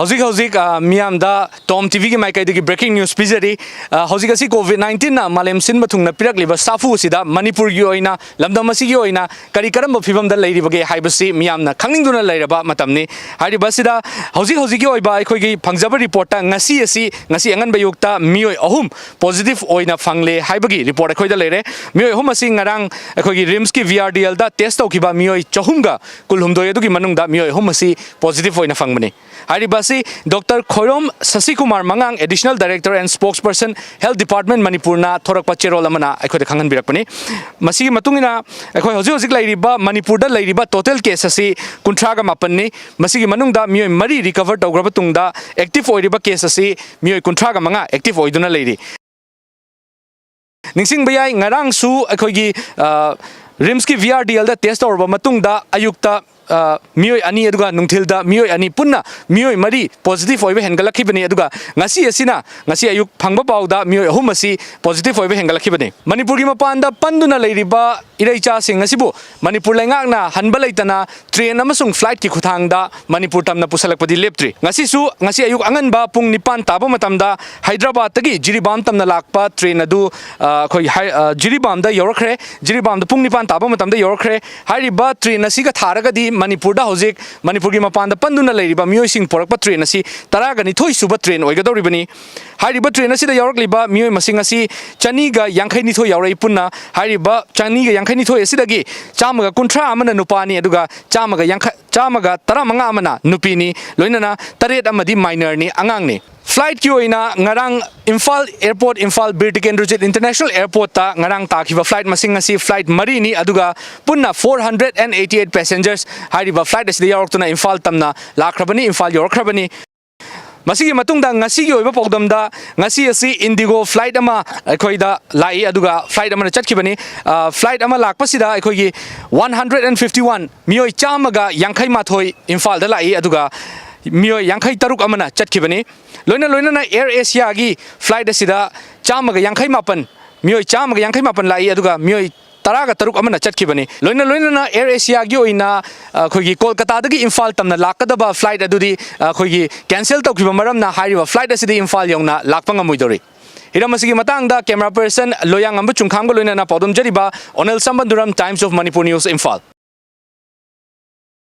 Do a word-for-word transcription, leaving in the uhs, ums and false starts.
ꯍꯧꯖꯤꯛ ꯍꯧꯖꯤꯛ, ꯑ, ꯃꯤꯌꯥꯝꯗ ꯇꯣꯝ ꯇꯤꯚꯤꯒꯤ ꯃꯥꯏꯀꯩꯗꯒꯤ breaking news ꯄꯤꯖꯔꯤ꯫ ꯑ, ꯍꯧꯖꯤꯛ ꯑꯁꯤ COVID nineteenꯅ ꯃꯥꯂꯦꯝ ꯁꯤꯟꯕ ꯊꯨꯡꯅ ꯄꯤꯔꯛꯂꯤꯕ ꯁꯥꯐꯨ ꯑꯁꯤꯗ ꯃꯅꯤꯄꯨꯔꯒꯤ ꯑꯣꯏꯅ, ꯂꯝꯗꯝ ꯑꯁꯤꯒꯤ ꯑꯣꯏꯅ ꯀꯔꯤ ꯀꯔꯝꯕ ꯐꯤꯕꯝꯗ ꯂꯩꯔꯤꯕꯒꯦ ꯍꯥꯏꯕꯁꯤ ꯃꯤꯌꯥꯝꯅ ꯈꯪꯅꯤꯡꯗꯨꯅ ꯂꯩꯔꯕ ꯃꯇꯝꯅꯤ꯫ ꯍꯥꯏꯔꯤꯕ ꯑꯁꯤꯗ ꯍꯧꯖꯤꯛ ꯍꯧꯖꯤꯛꯀꯤ ꯑꯣꯏꯕ ꯑꯩꯈꯣꯏꯒꯤ ꯐꯪꯖꯕ ꯔꯤꯄꯣꯔꯠꯇ ꯉꯁꯤ ꯑꯁꯤ, ꯉꯁꯤ ꯑꯉꯟꯕ ꯑꯌꯨꯛꯇ ꯃꯤꯑꯣꯏ ꯑꯍꯨꯝ positive ꯑꯣꯏꯅ ꯐꯪꯂꯦ ꯍꯥꯏꯕꯒꯤ ꯔꯤꯄꯣꯔꯠ ꯑꯩꯈꯣꯏꯗ ꯂꯩꯔꯦ꯫ ꯃꯤꯑꯣꯏ ꯑꯍꯨꯝ ꯑꯁꯤ ꯉꯔꯥꯡ ꯑꯩꯈꯣꯏꯒꯤ RIMSꯀꯤ VRDLꯗ test ꯇꯧꯈꯤꯕ ꯃꯤꯑꯣꯏ ꯆꯍꯨꯝꯒ ꯀꯨꯟꯍꯨꯝꯗꯣꯏ ꯑꯗꯨꯒꯤ ꯃꯅꯨꯡꯗ ꯃꯤꯑꯣꯏ ꯑꯍꯨꯝ ꯑꯁꯤ positive ꯑꯣꯏꯅ ꯐꯪꯕꯅꯤ꯫ ꯍꯥꯏꯔꯤꯕ ꯑꯁꯤ doctor Khoirom ꯁꯁꯤꯀꯨꯃꯥꯔ ꯃꯉꯥꯡ, Additional Director and Spokesperson, Health Department ꯃꯅꯤꯄꯨꯔꯅ ꯊꯣꯔꯛꯄ ꯆꯦꯔꯣꯜ ꯑꯃꯅ ꯑꯩꯈꯣꯏꯗ ꯈꯪꯍꯟꯕꯤꯔꯛꯄꯅꯤ꯫ ꯃꯁꯤꯒꯤ ꯃꯇꯨꯡ ꯏꯟꯅ ꯑꯩꯈꯣꯏ ꯍꯧꯖꯤꯛ ꯍꯧꯖꯤꯛ ꯂꯩꯔꯤꯕ, ꯃꯅꯤꯄꯨꯔꯗ ꯂꯩꯔꯤꯕ total case ꯑꯁꯤ ꯀꯨꯟꯊ꯭ꯔꯥꯒ ꯃꯥꯄꯟꯅꯤ꯫ ꯃꯁꯤꯒꯤ ꯃꯅꯨꯡꯗ ꯃꯤꯑꯣꯏ ꯃꯔꯤ recover ꯇꯧꯈ꯭ꯔꯕ ꯇꯨꯡꯗ active ꯑꯣꯏꯔꯤꯕ case ꯑꯁꯤ ꯃꯤꯑꯣꯏ ꯀꯨꯟꯊ꯭ꯔꯥꯒ ꯃꯉꯥ active ꯑꯣꯏꯗꯨꯅ ꯂꯩꯔꯤ꯫ ꯅꯤꯡꯁꯤꯡꯕ ꯌꯥꯏ, ꯉꯔꯥꯡꯁꯨ ꯑꯩꯈꯣꯏꯒꯤ, ꯑ, RIMSꯀꯤ VRDLꯗ test ꯇꯧꯔꯕ ꯃꯇꯨꯡꯗ ꯑꯌꯨꯛꯇ, ꯑ, ꯃꯤꯑꯣꯏ ꯑꯅꯤ ꯑꯗꯨꯒ ꯅꯨꯡꯊꯤꯜꯗ ꯃꯤꯑꯣꯏ ꯑꯅꯤ, ꯄꯨꯟꯅ ꯃꯤꯑꯣꯏ ꯃꯔꯤ positive ꯑꯣꯏꯕ ꯍꯦꯟꯒꯠꯂꯛꯈꯤꯕꯅꯤ꯫ ꯑꯗꯨꯒ ꯉꯁꯤ ꯑꯁꯤꯅ, ꯉꯁꯤ ꯑꯌꯨꯛ ꯐꯪꯕ ꯄꯥꯎꯗ ꯃꯤꯑꯣꯏ ꯑꯍꯨꯝ ꯑꯁꯤ positive ꯑꯣꯏꯕ ꯍꯦꯟꯒꯠꯂꯛꯈꯤꯕꯅꯤ꯫ ꯃꯅꯤꯄꯨꯔꯒꯤ ꯃꯄꯥꯟꯗ ꯄꯟꯗꯨꯅ ꯂꯩꯔꯤꯕ ꯏꯔꯩꯆꯥꯁꯤꯡ ꯑꯁꯤꯕꯨ ꯃꯅꯤꯄꯨꯔ ꯂꯩꯉꯥꯛꯅ ꯍꯟꯕ ꯂꯩꯇꯅ train ꯑꯃꯁꯨꯡ flightꯀꯤ ꯈꯨꯠꯊꯥꯡꯗ ꯃꯅꯤꯄꯨꯔ ꯇꯝꯅ ꯄꯨꯁꯜꯂꯛꯄꯗꯤ ꯂꯦꯞꯇ꯭ꯔꯤ꯫ ꯉꯁꯤꯁꯨ, ꯉꯁꯤ ꯑꯌꯨꯛ ꯑꯉꯟꯕ ꯄꯨꯡ ꯅꯤꯄꯥꯟ ꯇꯥꯕ ꯃꯇꯝꯗ ꯍꯥꯏꯗ꯭ꯔꯕꯥꯗꯇꯒꯤ ꯖꯤꯔꯤꯕꯥꯝ ꯇꯝꯅ ꯂꯥꯛꯄ train ꯑꯗꯨ, ꯑ, ꯑꯩꯈꯣꯏ ꯍꯥꯏ-, ꯑ, ꯖꯤꯔꯤꯕꯥꯝꯗ ꯌꯧꯔꯛꯈ꯭ꯔꯦ꯫ ꯖꯤꯔꯤꯕꯥꯝꯗ ꯄꯨꯡ ꯅꯤꯄꯥꯟ ꯇꯥꯕ ꯃꯇꯝꯗ ꯌꯧꯔꯛꯈ꯭ꯔꯦ꯫ ꯍꯥꯏꯔꯤꯕ train ꯑꯁꯤꯒ ꯊꯥꯔꯒꯗꯤ ꯃꯅꯤꯄꯨꯔꯗ ꯍꯧꯖꯤꯛ ꯃꯅꯤꯄꯨꯔꯒꯤ ꯃꯄꯥꯟꯗ ꯄꯟꯗꯨꯅ ꯂꯩꯔꯤꯕ ꯃꯤꯑꯣꯏꯁꯤꯡ ꯄꯣꯔꯛꯄ train ꯑꯁꯤ ꯇꯔꯥꯒ ꯅꯤꯊꯣꯏ ꯁꯨꯕ train ꯑꯣꯏꯒꯗꯧꯔꯤꯕꯅꯤ꯫ ꯍꯥꯏꯔꯤꯕ train ꯑꯁꯤꯗ ꯌꯥꯎꯔꯛꯂꯤꯕ ꯃꯤꯑꯣꯏ ꯃꯁꯤꯡ ꯑꯁꯤ ꯆꯅꯤꯒ ꯌꯥꯡꯈꯩ ꯅꯤꯊꯣꯏ ꯌꯥꯎꯔꯛꯏ꯫ ꯄꯨꯟꯅ ꯍꯥꯏꯔꯤꯕ ꯆꯅꯤꯒ ꯌꯥꯡꯈꯩ ꯅꯤꯊꯣꯏ ꯑꯁꯤꯗꯒꯤ ꯆꯥꯝꯃꯒ ꯀꯨꯟꯊ꯭ꯔꯥ ꯑꯃꯅ ꯅꯨꯄꯥꯅꯤ, ꯑꯗꯨꯒ ꯆꯥꯝꯃꯒ ꯌꯥꯡꯈꯩ, ꯆꯥꯝꯃꯒ ꯇꯔꯥꯃꯉꯥ ꯑꯃꯅ ꯅꯨꯄꯤꯅꯤ, ꯂꯣꯏꯅꯅ ꯇꯔꯦꯠ ꯑꯃꯗꯤ minorꯅꯤ, ꯑꯉꯥꯡꯅꯤ꯫ Flightꯀꯤ ꯑꯣꯏꯅ ꯉꯔꯥꯡ ꯏꯝꯐꯥꯜ airport, ꯏꯝꯐꯥꯜ ꯕꯤꯔ ꯇꯤꯀꯦꯟꯗ꯭ꯔꯖꯤꯠ International Airportꯇ ꯉꯔꯥꯡ ꯇꯥꯈꯤꯕ flight ꯃꯁꯤꯡ ꯑꯁꯤ flight ꯃꯔꯤꯅꯤ, ꯑꯗꯨꯒ ꯄꯨꯟꯅ four hundred and eighty eight passengers ꯍꯥꯏꯔꯤꯕ flight ꯑꯁꯤꯗ ꯌꯥꯎꯔꯛꯇꯨꯅ ꯏꯝꯐꯥꯜ ꯇꯝꯅ ꯂꯥꯛꯈ꯭ꯔꯕꯅꯤ, ꯏꯝꯐꯥꯜ ꯌꯧꯔꯛꯈ꯭ꯔꯕꯅꯤ꯫ ꯃꯁꯤꯒꯤ ꯃꯇꯨꯡꯗ ꯉꯁꯤꯒꯤ ꯑꯣꯏꯕ ꯄꯥꯎꯗꯝꯗ ꯉꯁꯤ ꯑꯁꯤ IndiGo flight ꯑꯃ ꯑꯩꯈꯣꯏꯗ ꯂꯥꯛꯏ, ꯑꯗꯨꯒ flight ꯑꯃꯅ ꯆꯠꯈꯤꯕꯅꯤ꯫ ꯑ, flight ꯑꯃ ꯂꯥꯛꯄꯁꯤꯗ ꯑꯩꯈꯣꯏꯒꯤ one hundred and fifty one, ꯃꯤꯑꯣꯏ ꯆꯥꯝꯃꯒ ꯌꯥꯡꯈꯩ ꯃꯥꯊꯣꯏ ꯏꯝꯐꯥꯜꯗ ꯂꯥꯛꯏ, ꯑꯗꯨꯒ ꯃꯤꯑꯣꯏ ꯌꯥꯡꯈꯩ ꯇꯔꯨꯛ ꯑꯃꯅ ꯆꯠꯈꯤꯕꯅꯤ꯫ ꯂꯣꯏꯅ ꯂꯣꯏꯅꯅ Air Asiaꯒꯤ flight ꯑꯁꯤꯗ ꯆꯥꯝꯃꯒ ꯌꯥꯡꯈꯩ ꯃꯥꯄꯟ, ꯃꯤꯑꯣꯏ ꯆꯥꯝꯃꯒ ꯌꯥꯡꯈꯩ ꯃꯥꯄꯟ ꯂꯥꯛꯏ, ꯑꯗꯨꯒ ꯃꯤꯑꯣꯏ ꯇꯔꯥꯒ ꯇꯔꯨꯛ ꯑꯃꯅ ꯆꯠꯈꯤꯕꯅꯤ꯫ ꯂꯣꯏꯅ ꯂꯣꯏꯅꯅ ꯑꯦꯌꯔ ꯑꯦꯁꯤꯌꯥꯒꯤ ꯑꯣꯏꯅ ꯑꯩꯈꯣꯏꯒꯤ ꯀꯣꯜꯀꯇꯥꯗꯒꯤ ꯏꯝꯐꯥꯜ ꯇꯝꯅ ꯂꯥꯛꯀꯗꯕ ꯐ꯭ꯂꯥꯏꯠ ꯑꯗꯨꯗꯤ ꯑꯩꯈꯣꯏꯒꯤ ꯀꯦꯟꯁꯦꯜ ꯇꯧꯈꯤꯕ ꯃꯔꯝꯅ ꯍꯥꯏꯔꯤꯕ ꯐ꯭ꯂꯥꯏꯠ ꯑꯁꯤꯗꯤ ꯏꯝꯐꯥꯜ ꯌꯧꯅ ꯂꯥꯛꯄ ꯉꯝꯃꯣꯏꯗꯧꯔꯤ꯫ ꯍꯤꯔꯝ ꯑꯁꯤꯒꯤ ꯃꯇꯥꯡꯗ ꯀꯦꯃꯦꯔꯥ ꯄꯔꯁꯟ ꯂꯣꯌꯥꯉꯝꯕ ꯆꯨꯡꯈꯥꯝꯒ ꯂꯣꯏꯅꯅ ꯄꯥꯎꯗꯝꯖꯔꯤꯕ ꯑꯣꯅꯦꯜ ꯁꯝꯕꯟꯗꯨꯔꯝ, Times of Manipur News, Imphal.